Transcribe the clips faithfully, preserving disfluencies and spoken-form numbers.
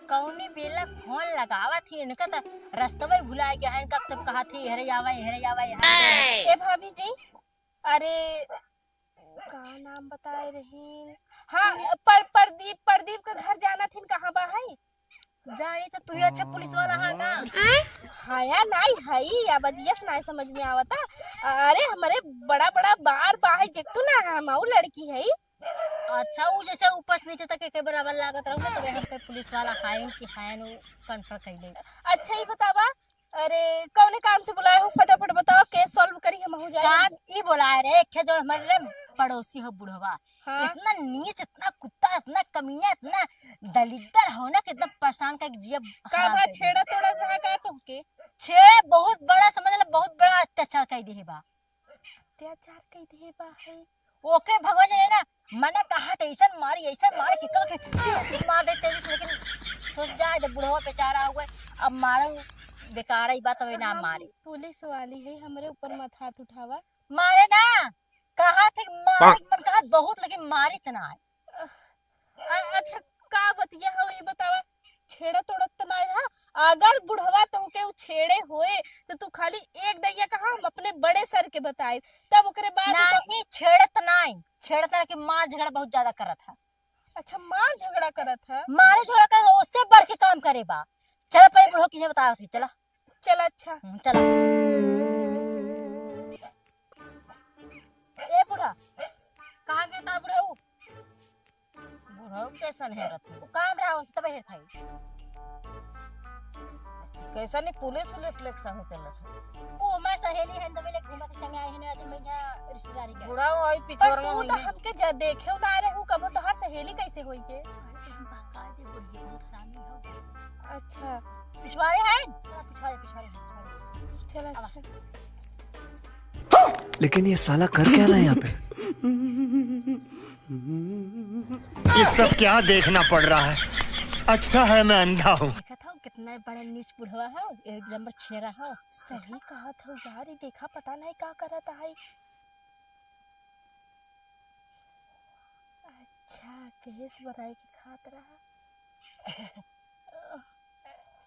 कौनी बेला फोन लगावत ही, इनका त रस्तवे भुलाए गया है, इनका सब कहा थी, "हेरे आवा, हेरे आवा, हेरे आवा।" ए भाभी जी, अरे का नाम बताए रही? हाँ, पर, प्रदीप, प्रदीप के घर जाना थी, कहाँ बा है? जानी तो तू ही अच्छा पुलिस वाला है का? हाँ यार, नहीं है, अब जियस नहीं समझ में आवता। अरे हमारे बड़ा बड़ा बार बा है, देख तू ना, हम लड़की है। अच्छा, उ जैसे ऊपर से नीचे तक एके बराबर लागत रहू ना, तबे हम कहे पुलिस वाला हाइन कि हाइन, उ कन्फर्म कइले। अच्छा, ई बतावा, अरे, कौने काम से बुलाए हो? फटाफट बतावा, केस सॉल्व करी, हम हो जाए। काम ई बोलाए रे, एक ठे जो हमारे रे पड़ोसी हो बुढ़वा, हाँ। इतना नीच, इतना कुत्ता, इतना कमीना, इतना दलिद्दर हो ना कि एकदम परेशान का जिया का हराम भा कर छेड़ा दिया। तोड़ा रहा का तुमके? छेड़ा बहुत बड़ा, समझ ला, बहुत बड़ा अत्याचार कर दिए बा। अत्याचार कई दिए बा है। ओके भगवान ने ना मना कहा त ऐसन मारी, ऐसन मारी कि कल के मार दे तेजी से, लेकिन सोच जाए जब बुढ़वा बेचारा हुए, अब मारे बेकार ही बात हवे ना मारे। पुलिस वाली है, हमरे ऊपर मत हाथ उठावा। मारे ना, कहा थे मारे, मन कहा बहुत, लेकिन मारी त ना है। अ-, अच्छा, का बतिया हो, ई बतावा, छेड़ा तोड़त त नाय रहा? अगर बुढ़वा तोहके उ छेड़े होए, त तू खाली एक दइया कहा, हम अपने बड़े सर के बताइब, तब ओकरे बाद तो नाहीं, छेड़त नाय, छेड़त ना कि मार झगड़ा बहुत ज्यादा करत है। अच्छा, मार झगड़ा करत है? मारे झगड़ा करत, उससे बढ़ के काम करे बा। चला पहले बुढ़वा के बतावत ही, चला। चला, अच्छा। हम्म, चला। ए बूढ़ा, कहाँ गए ता बुढ़ऊ? बुढ़ऊ कैसन हेरत है? वो काम रहा, उनसे तबे हेरत है। कैसन ही पुलिस उलिस लेके संग चलत है? वो हमार सहेली है, तबे लेके घूमत संग आए हैं, आज मैं यहाँ रिश्तेदारी के। बुढ़ऊ वही पिछोर में तू हुई तो है। हमके ज-, देखे ना रहे हूँ, कबो तोहार सहेली कैसे होई के? अरे, हम बहका दे, बुढ़िया बहुत हरामी हो। अच्छा। पिछवाड़े हैं? चला, पिछवाड़े, पिछवाड़े, पिछवाड़े। चला, अब अच्छा। लेकिन ये साला कर क्या रहा है यहाँ पे? ये सब क्या देखना पड़ रहा है? अच्छा है मैं अंधा हूँ। देखत हो, कितना बड़ा नीच बुढ़वा हो, एक नंबर छेड़ा हो। सही कहत हो यार, ई देखा, पता नहीं का करत है। अच्छा, केस बनाए के खात रहा।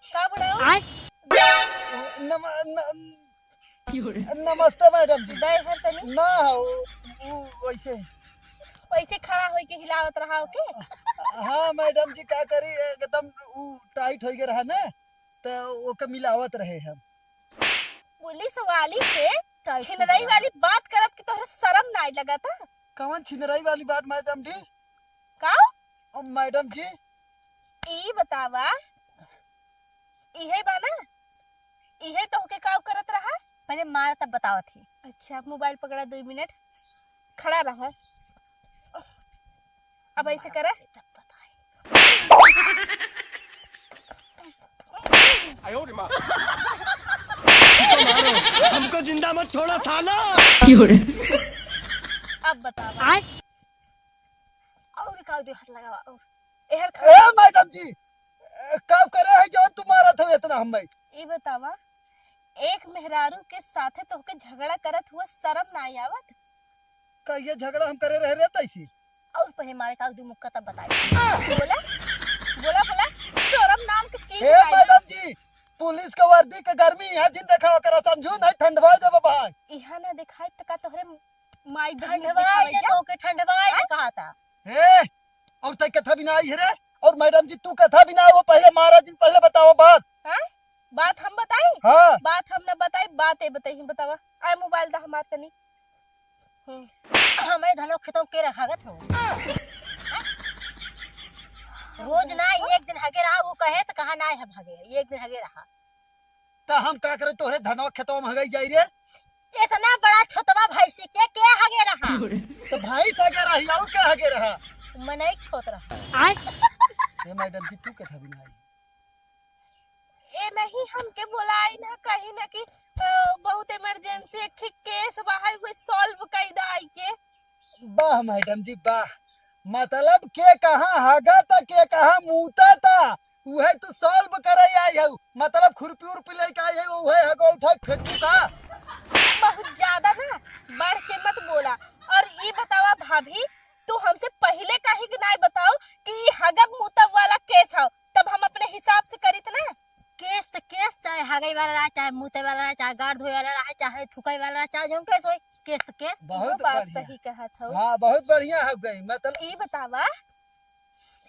का बुढ़ऊ? आय? नम-, न-, नमस्ते मैडम जी। दे हर तनी। ना हो, उ वैसे। वैसे खड़ा होई के हिलावत रहा ओके? हाँ मैडम जी, का करी, एकदम उ टाइट होई गए रहा ना, तो ओके मिलावत रहे हम। पुलिस वाली से टाइट छिनरई होई गया। वाली बात करत कि तोहरे शर्म नाई लगता? कवन छिनरई वाली बात मैडम जी? का? ओ मैडम जी। ई बतावा, इहे बा ना? इहे तोहके का करत रहा? पहले मार तब बतावत ही। अच्छा, मोबाइल पकड़ा, दो मिनट खड़ा रहा। अब ऐसे करा। हमको जिंदा मत छोड़ो सालो। अब बतावा। आय? और का दे हाथ लगावा और। एहर ए मैडम जी, ए, का करे है जौन तू मारत हो इतना हमें? ई बतावा, एक मेहरारू के साथे तोहके झगड़ा करत हुआ शर्म नाई आवत? का ये झगड़ा हम करे रहे रे तैसी? और पहले मारे का दू मुक्का तब बताई। बोला, बोला, बोला, शर्म नाम के चीज हे नाई है। मैडम जी, पुलिस के वर्दी के गर्मी है, जिन देखा ओकरा समझू नहीं, ठंडवा देबे भाई। इहाँ ना दिखाई त का तोहरे माई बहन ठंडवाई दिखावे दे जा। तोके ठंडवाई दे हैं? कहा था। ए, और तै कथा भी ना आई है रे। और मैडम जी, तू कथा भी ना हो, पहले महाराज जी, पहले बताओ बात। हैं? बात हम बताई? हाँ। बात हम ना बताई, बात ए बताई, हम बतावा। आए मोबाइल दा हमार तनी। हम्म। हमारे धनो खेतों के रखागत हो। रोज ना एक दिन हगे रहा, वो कहे तो कहा ना है भागे, एक दिन हगे रहा। त हम का करे, तोहरे धनवा खेतवा में हगई जाई रे? इतना बड़ा छोतवा भैंसी के, के हगे रहा? त भैंस हगे रही, और के हगे रहा? मनई छोत रहा। आय। ए मैडम जी, तू कथा भी ना आई। ए नहीं, हमके बोलाई ना, कहीं ना कि, अ, बहुत इमरजेंसी एक ठे केस बा, हाई कोई सॉल्व कई दा आई के। वाह मैडम जी, वाह। मतलब के कहाँ हगा त के कहाँ मूता त, उहे तू सॉल्व करे आई हऊ। मतलब खुरपी उरपी लेके आई हऊ, उहे हगो उठा के फेंकू का? बहुत ज्यादा ना बढ़ के मत बोला। और ई बतावा भाभी, तू हमसे पहिले काहे के नाय बताओ कि ई हगब मूतब वाला केस हौ, तब हम अपने हगई वाला रहा, चाहे मूते वाला रहा, चाहे गाड़ धोए वाला रहा, चाहे थुकई वाला रहा, चाहे जौन केस होई, केस तो केस। बहुत इहो बात बढ़िया। सही कहत हौ। हाँ, बहुत बढ़िया हो गई। मतलब ई बतावा,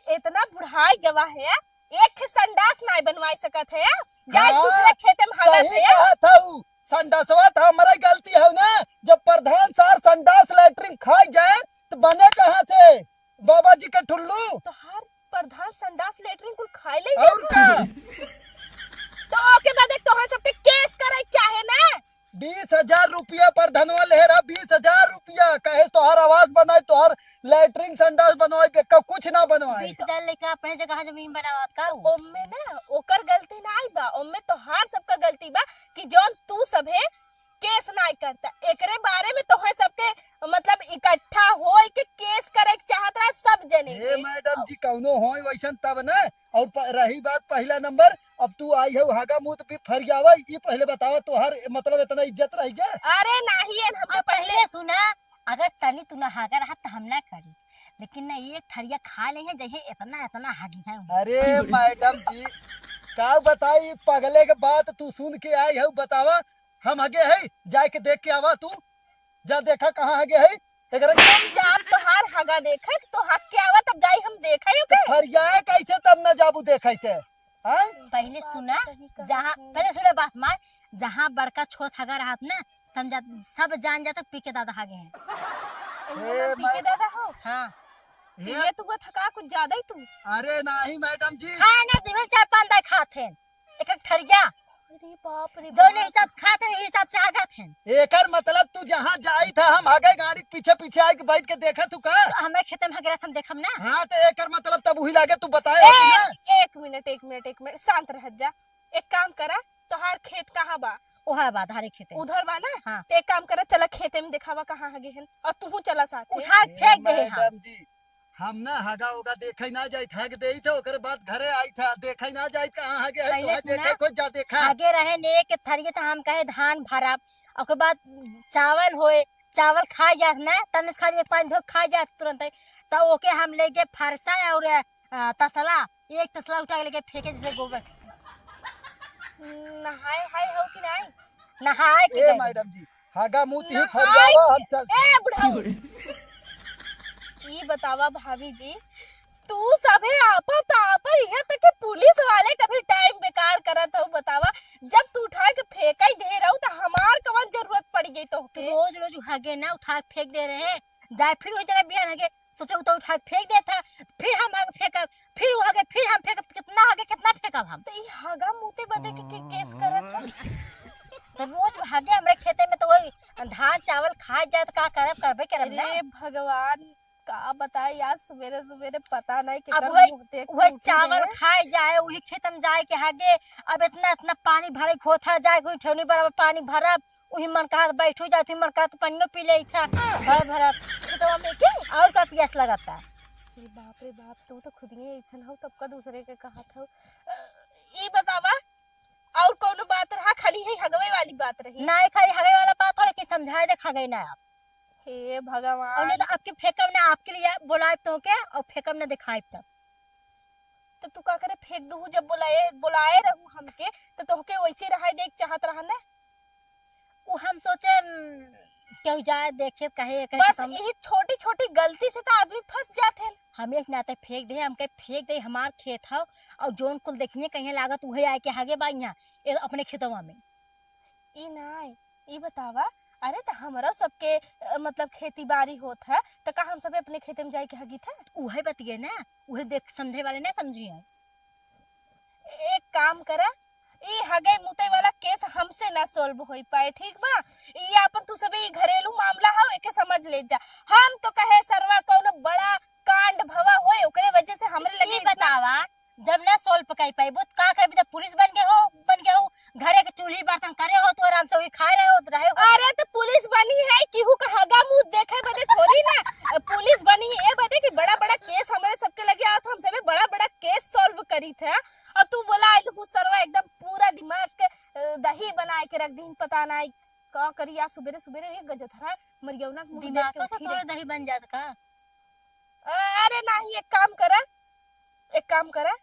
इतना बुढ़ाई गवा है, एक ठे संडास नाय बनवाई सकत है, जाए हाँ, दूसरे खेते में हगत सही है। कहत हौ। संडासवा तो हमरे गलती हौ ना, जब प्रधान सार संडास लेटरिन खाई जाए तो बने कहाँ से? बाबा जी के ठुल्लू। तोहार प्रधान संडास लेटरिन कुल खाए ले और जात का? हौ। तो ओके बदे तोहर सबके केस करे के चाहे ना। बीस हजार रुपया प्रधानवा ले रहा, बीस हजार रुपया। कहे तोहर आवास बनाए, तोहर लेटरिन संडास बनवाए, बेका कुछ ना बनवाए। बीस हजार लेके अपने जगह जमीन बनावत का उ? ओम्मे ना ओकर गलती ना आई बा, ओम्मे तोहार सबका गलती बा कि जौन तू सभे केस नाय करता, एकरे बारे में तोहे सबके मतलब इकट्ठा होई के केस करे के चाहत रहा सब जने ए के। मैडम जी, कौनो होय वैसन तब न। और प-, रही बात पहला नंबर, अब तू आई हौ हगा मुंह भी फरियावे, ई पहले बतावा तोहार मतलब इतना इज्जत रह गया? अरे नाही, एन हमके और पहले पहले सुना, अगर तनी तू ना हगा रहत त हम ना करी, लेकिन ना एक थरिया खा ले हैं, जइहे इतना इतना हगी है। अरे मैडम जी, का बताई, पगले के बात तू सुन के आई हौ, बतावा, हम हगे है, जाए के देख के आवा तू, जा देखा कहाँ हगे है, एकरे हम जाब तोहार हगा देखे, तो हग के आवा, तब जाई हम देखे तो ओके। फरियाए कैसे तब न जाबू देखे के, हाँ? पहले सुना, सही कहत जहाँ, है। पहले सुना बात मार, जहाँ बड़का छोट हगा रहत ना, समझा, सब जान जाता पी के दादा हगे हैं। इनके ए, नाम पी के मैं दादा हो? हाँ। ए, पिए तू थका कुछ ज्यादा ही तू। अरे नाही मैडम जी। खाए ना, दिन में चार पाँच दाई खात हैं, एक एक थरिया। अरे बाप रे जौने बाप। हिसाब से खात हैं, वही हिसाब से हगत हैं। एकर मतलब तू जहाँ जाइत ह, हम हगे गाड़ी के पीछे पीछे आए के बैठ के देखा तू का? तो हमरे खेते में हगे रहत हम देखम ना। हाँ, तो एकर मतलब तब वही लागे तू बताए ए, होती ना। एक मिनट, एक मिनट, एक मिनट, शांत रह जा। एक काम करा, तोहार खेत कहाँ बा? ओहा बा, धारे खेते। उधर बा ना? हाँ। तो एक काम करा, चला खेते में देखावा कहाँ हगे हन, और तू चला साथे। उठा के ए, फेंक दे हम। मैडम जी, हम ना हगा ओगा देखे ना जाइत, हग देइत ह, ओकरे बाद घरे आइत ह, देखे ना जाइत कहाँ हगे है, पहले तोहे सुना, देखे खोज जा देखा। हगे रहे ने एक थरिये त हम कहे धान भरब, ओकर बाद चावल होए, चावल खाए जात ना, तनिस खाली एक पानी धो खाए जात तुरंत, त ओके हम लेके फरसा और, अ, तसला, एक तसला उठा के लेके फेंके जैसे गोबर। नहाए हाय हो कि नाही? नहाए के ए गए। मैडम जी, हगा मुंह तिही नहाए फरियावा, के हम चल। ए बुढ़ऊ। ई बतावा भाभी जी, तू सभे आपत आपत, यहाँ तक कि पुलिस वाले का भी टाइम बेकार करत हऊ। बतावा, जब तू उठा के फेंकई दे रहू, त हमार कवन जरूरत पड़ गई तो तोहके? रोज रोज हगे ना उठा के फेंक दे रहे, जाए फिर वही जगह बिहान हगे, सोचो तो उठा के फेंक देता, फिर हम हगे फेंकब, फिर वो हगे, फिर हम फेंकब, कितना हगे, कितना फेंकब हम? तो ई हगा मूते बदे के, के केस करत है? तो रोज हगे हमरे खेते में, तो वही धान चावल खाए जाए, तो का करब, करबे करब ना। अरे भगवान, का बताई, आज सुबेरे सुबेरे पता नहीं अब केकर वही, मुंह देख के वही उठी चावल रहे। खाए जाए, वही खेत में जाए के हगे। अब इतना, इतना पानी भरे के होत है, जाए के उठौनी बराबर पानी भरब, वही मन कहत बैठो जाए, वही मन कहत पानियो पी ले था, भर भरब। खेतवा में के? और का पियास लगता? अरे बाप रे बाप, तू तो खुद ही ऐसन हो, तब का दूसरे के कहत हो। अ, ई बतावा, और कौनो बात रहा, खाली है हगवे वाली बात रही? नहीं, खाली हगवे वाला बात हो, लेकिन समझाए दे, खा गई ना आप। हे भगवान। और नहीं तो आपके फेंकब ना, आपके लिए बोलाए तो के, और फेंकब ना दिखाए तब। तो तू का करे फेंक दूहू, जब बोलाए, बोलाए रहू हमके, तो तोहके वैसे रहाई देख चाहत रहा ना। वो हम सोचे, हम्म, केहू जाए देखे, कहे एकरे बस खत्म। यही छोटी छोटी गलती से तो आदमी फंस जात है। हम एक नाते फेंक दे, हमके फेंक दे, हमार खेत हव, और जोन कुल देखिए कहीं लागत उहे आए के हगे बा यहाँ, ए, अपने खेतवा में। ई नाय, ई बतावा, अरे त हमरो सबके, अ, मतलब खेती बाड़ी होत है, त का हम सबे अपने खेते में जाए के हगित है? उहे बतिये ना, उहे देख समझे वाले ना समझी है। एक काम करा, ई हगे मुते वाला केस हमसे ना सॉल्व होई पाए, ठीक बा? ई आपन तू सबे ई घरेलू मामला हव, एके समझ ले जा। हम तो कहे सरवा कौनो बड़ा कांड भवा होए, ओकरे वजह से हमरे लगे ई इतना बतावा, जब ना सॉल्व कई पाइबो, त का करबी? जब पुलिस बन गए हो, बन गए हो, घरे के चूल्ही बर्तन करे हो, तो आराम से वही खाए रहे हो, रहे हो। अरे, तो पुलिस बनी है, केहू का हगा मुंह देखे बदे थोड़ी ना। पुलिस बनी ये बदे कि बड़ा बड़ा केस हमरे सबके लगे आवत, हम सबे बड़ा बड़ा केस सॉल्व करी थे। और तू बोला आइल हूँ सरवा, एकदम पूरा दिमाग के, अ, दही बनाए के रख दी, पता नहीं का करी। आज सुबेरे सुबेरे एक गजथरा मरियौना के मुंह देख दिमाग के का उठी थोड़ा रहे। दही बन जात का? अरे नहीं, एक काम करा, एक काम करा,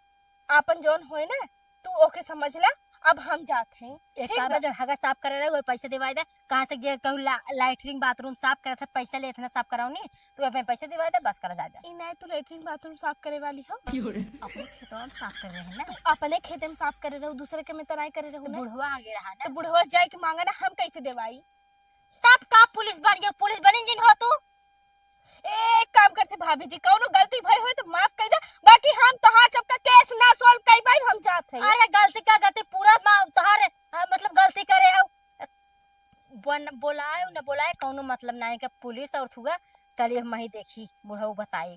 आपन जौन होए ना, तू ओके समझ ला, अब हम जात हैं। एक ठीक काम बा। है, जो हगा साफ करे रहे, वो पैसे दिवाई दे। कहाँ से जे कहूँ ला-, लैट्रिन बाथरूम साफ करत है, पैसा लेत है ना साफ कराओ नी, तू अपने पैसे दिवाई दे, बस करा जाए दे। ई नहीं, तू लैट्रिन बाथरूम साफ करे वाली हो? अपने खेतवा में साफ कर रहे हैं ना। तू अपने खेते में साफ करे रहू, दूसरे के में तो नहीं करे रहू तो ना। बुढ़वा आगे रहा ना। तो बुढ़वा जाए के मांगा ना, हम कैसे देवाई? तब का पुलिस बन गया, पुलिस बनी जिन हो तू? ए, एक काम करते भाभी जी, कौनो गलती भई होई तो माफ कर दे, बाकी हम तोहार सबका केस ना सॉल्व कर पाई, हम जात हैं। अरे गलती का गलती, पूरा मा-, तोहार, अ, मतलब गलती करे हो। बन-, बोलाए न बोलाए, कौनो मतलब ना है कि पुलिस और थुआ, चलिए हम ही देखी, बुढ़ऊ बताई।